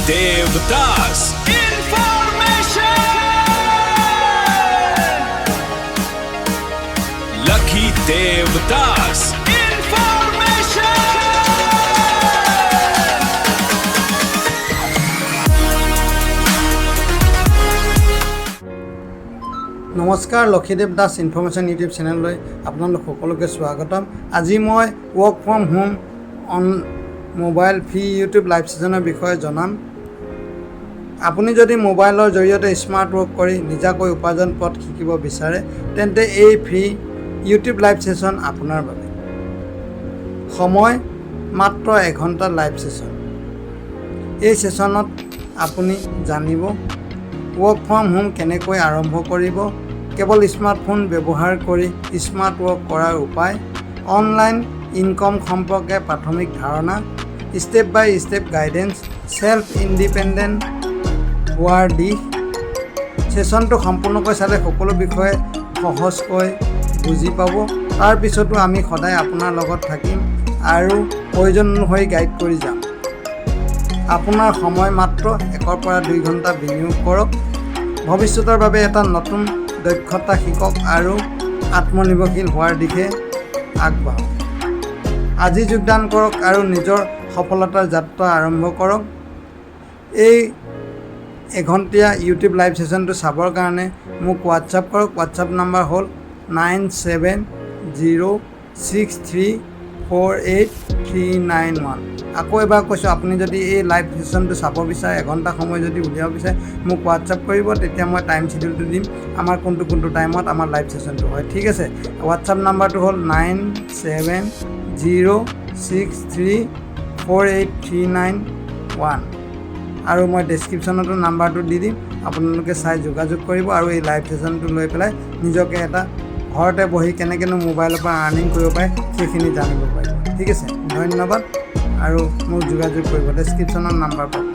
Devdas Information! Lucky Devdas Information! নমস্কাৰ, লক্ষীদেৱ Das information YouTube চেনেললৈ আপোনালোক সকলোকে স্বাগতম। আজি মই work from home on mobile free YouTube live ছেশ্যনৰ বিষয়ে জনাম। আপুনি যদি মোবাইলৰ জৰিয়তে স্মাৰ্ট ৱৰ্ক কৰি নিজাকৈ উপাৰ্জন পথ শিকিব বিচাৰে, তেন্তে এই ফ্ৰী ইউটিউব লাইভ ছেশ্যন আপোনাৰ বাবে। সময় মাত্ৰ এঘণ্টা লাইভ ছেশ্যন। এই ছেশ্যনত আপুনি জানিব ৱৰ্ক ফ্ৰম হোম কেনেকৈ আৰম্ভ কৰিব, কেৱল স্মাৰ্টফোন ব্যৱহাৰ কৰি স্মাৰ্ট ৱৰ্ক কৰাৰ উপায়, অনলাইন ইনকম সম্পৰ্কে প্ৰাথমিক ধাৰণা, step by step guidance, self independent হোৱাৰ দিশ। ছেশ্যনটো সম্পূৰ্ণকৈ চালে সকলো বিষয়ে সহজকৈ বুজি পাব। তাৰপিছতো আমি সদায় আপোনাৰ লগত থাকিম আৰু প্ৰয়োজন অনুসৰি গাইড কৰি যাম। আপোনাৰ সময় মাত্ৰ 1ৰ পৰা 2 ঘণ্টা বিনিয়োগ কৰক। ভৱিষ্যতৰ বাবে এটা নতুন দক্ষতা শিকক আৰু আত্মনিৰ্ভৰশীল হোৱাৰ দিশে আগবাঢ়ক। আজি যোগদান কৰক আৰু নিজৰ সফলতাৰ যাত্ৰা আৰম্ভ কৰক। এই এঘণ্টীয়া ইউটিউব লাইভ ছেশ্যনটো চাবৰ কাৰণে মোক হোৱাটছআপ কৰক। হোৱাটছআপ নাম্বাৰ হ'ল 9706348391। আকৌ এবাৰ কৈছোঁ, আপুনি যদি এই লাইভ ছেশ্যনটো চাব বিচাৰে, এঘণ্টা সময় যদি উলিয়াব বিচাৰে, মোক হোৱাটছআপ কৰিব। তেতিয়া মই টাইম শ্বেডিউলটো দিম, আমাৰ কোনটো কোনটো টাইমত আমাৰ লাইভ ছেশ্যনটো হয়। ঠিক আছে, হোৱাটছআপ নাম্বাৰটো হ'ল 9706348391 আৰু মই ডেছক্ৰিপশ্যনতো নাম্বাৰটো দি দিম। আপোনালোকে চাই যোগাযোগ কৰিব আৰু এই লাইভ ছেশ্যনটো লৈ পেলাই নিজকে এটা ঘৰতে বহি কেনেকৈনো মোবাইলৰ পৰা আৰ্নিং কৰিব পাৰে, সেইখিনি জানিব পাৰিব। ঠিক আছে, ধন্যবাদ আৰু মোক যোগাযোগ কৰিব, ডেছক্ৰিপশ্যনত নাম্বাৰ পাব।